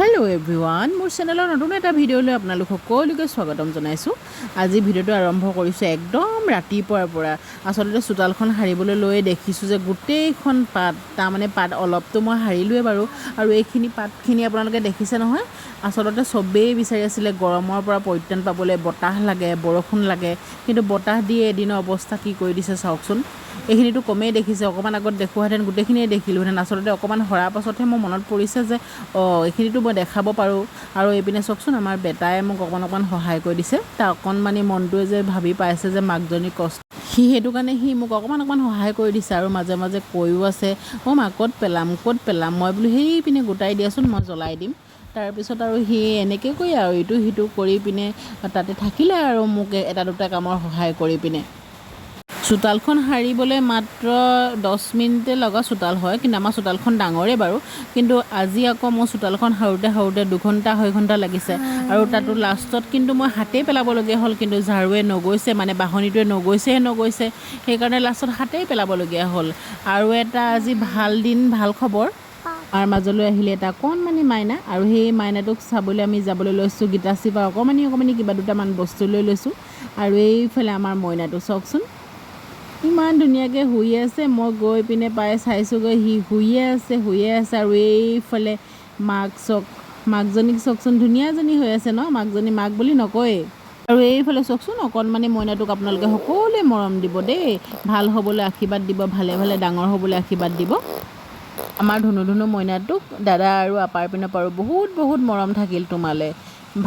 Hello' everyone, মোৰ চেনেলৰ নতুন এটা ভিডিঅ'লৈ আপোনালোক সকলোকে স্বাগতম জনাইছোঁ। আজি ভিডিঅ'টো আৰম্ভ কৰিছোঁ একদম ৰাতিপুৱাৰ পৰা। আচলতে চোতালখন সাৰিবলৈ লৈয়ে দেখিছোঁ যে গোটেইখন পাত, তাৰমানে পাত অলপতো মই সাৰিলোৱে বাৰু। আৰু এইখিনি পাতখিনি আপোনালোকে দেখিছে নহয়। আচলতে চবেই বিচাৰি আছিলে গৰমৰ পৰা পৰিত্ৰাণ পাবলৈ, বতাহ লাগে, বৰষুণ লাগে। কিন্তু বতাহ দি এদিনৰ অৱস্থা কি কৰি দিছে চাওকচোন। এইখিনিতো কমেই দেখিছে, অকণমান আগত দেখুৱাহেঁতেন গোটেইখিনিয়ে দেখিলোহেঁতেন। আচলতে অকণমান সৰাৰ পাছতহে মোৰ মনত পৰিছে যে অঁ, এইখিনিতো মই দেখাব পাৰোঁ। আৰু এইপিনে চাওকচোন, আমাৰ বেটাই মোক অকণমান অকণমান সহায় কৰি দিছে। তাৰ অকণমানি মনটোৱে যে ভাবি পাইছে যে মাকজনী কষ্ট, সি সেইটো কাৰণে সি মোক অকণমান অকণমান সহায় কৰি দিছে। আৰু মাজে মাজে কৈও আছে, "অ' মা, ক'ত পেলাম, ক'ত পেলাম?" মই বোলো, "সেইপিনে গোটাই দিয়াচোন, মই জ্বলাই দিম।" তাৰপিছত আৰু সি এনেকৈ কৰি আৰু ইটো সিটো কৰি পিনে তাতে থাকিলে আৰু মোক এটা দুটা কামৰ সহায় কৰি পিনে। চোতালখন সাৰিবলৈ মাত্ৰ 10 মিনিটে লগা চোতাল হয়, কিন্তু আমাৰ চোতালখন ডাঙৰেই বাৰু। কিন্তু আজি আকৌ মোৰ চোতালখন সাৰোঁতে সাৰোঁতে 2 ঘণ্টা 2.5 ঘণ্টা লাগিছে। আৰু তাতো লাষ্টত কিন্তু মই হাতেই পেলাবলগীয়া হ'ল। কিন্তু ঝাৰুৱে নগৈছে, মানে বাঢ়নীটোৱে নগৈছেহে নগৈছে, সেইকাৰণে লাষ্টত হাতেই পেলাবলগীয়া হ'ল। আৰু এটা আজি ভাল দিন, ভাল খবৰ। আমাৰ মাজলৈ আহিলে এটা অকণমানি মাইনা আৰু সেই মাইনাটোক চাবলৈ আমি যাবলৈ লৈছোঁ। গীতাশ্ৰীৰ পৰা অকণমানি অকণমানি কিবা দুটামান বস্তু লৈ লৈছোঁ। আৰু এইফালে আমাৰ মইনাটো চাওকচোন, ইমান ধুনীয়াকৈ শুই আছে। মই গৈ পিনে পাই চাইছোঁগৈ, সি শুইয়ে আছে, শুইয়ে আছে। আৰু এইফালে মাক চাওক, মাকজনীক চাওকচোন, ধুনীয়াজনী হৈ আছে ন মাকজনী? মাক বুলি নকয়েই। আৰু এইফালে চাওকচোন অকণমানি মইনাটোক। আপোনালোকে সকলোৱে মৰম দিব দেই, ভাল হ'বলৈ আশীৰ্বাদ দিব, ভালে ভালে ডাঙৰ হ'বলৈ আশীৰ্বাদ দিব আমাৰ ধুনু ধুনু মইনাটোক। দাদা আৰু আপাৰ পিনৰ পৰাও বহুত বহুত মৰম থাকিল তোমালৈ।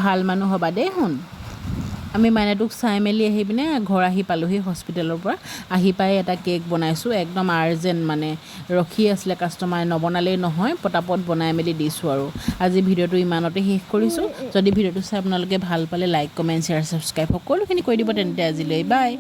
ভাল মানুহ হ'বা দেই সোণ। আমি মাইনাটোক চাই মেলি আহি পিনে ঘৰ আহি পালোহি। হস্পিটেলৰ পৰা আহি পাই এটা কেক বনাইছোঁ, একদম আৰ্জেণ্ট, মানে ৰখি আছিলে কাষ্টমাৰে, নবনালেই নহয়। পটাপট বনাই মেলি দিছোঁ। আৰু আজি ভিডিঅ'টো ইমানতে শেষ কৰিছোঁ। যদি ভিডিঅ'টো চাই আপোনালোকে ভাল পালে লাইক, কমেণ্ট, শ্বেয়াৰ, ছাবস্ক্ৰাইব সকলোখিনি কৰি দিব। তেন্তে আজিলৈ বাই।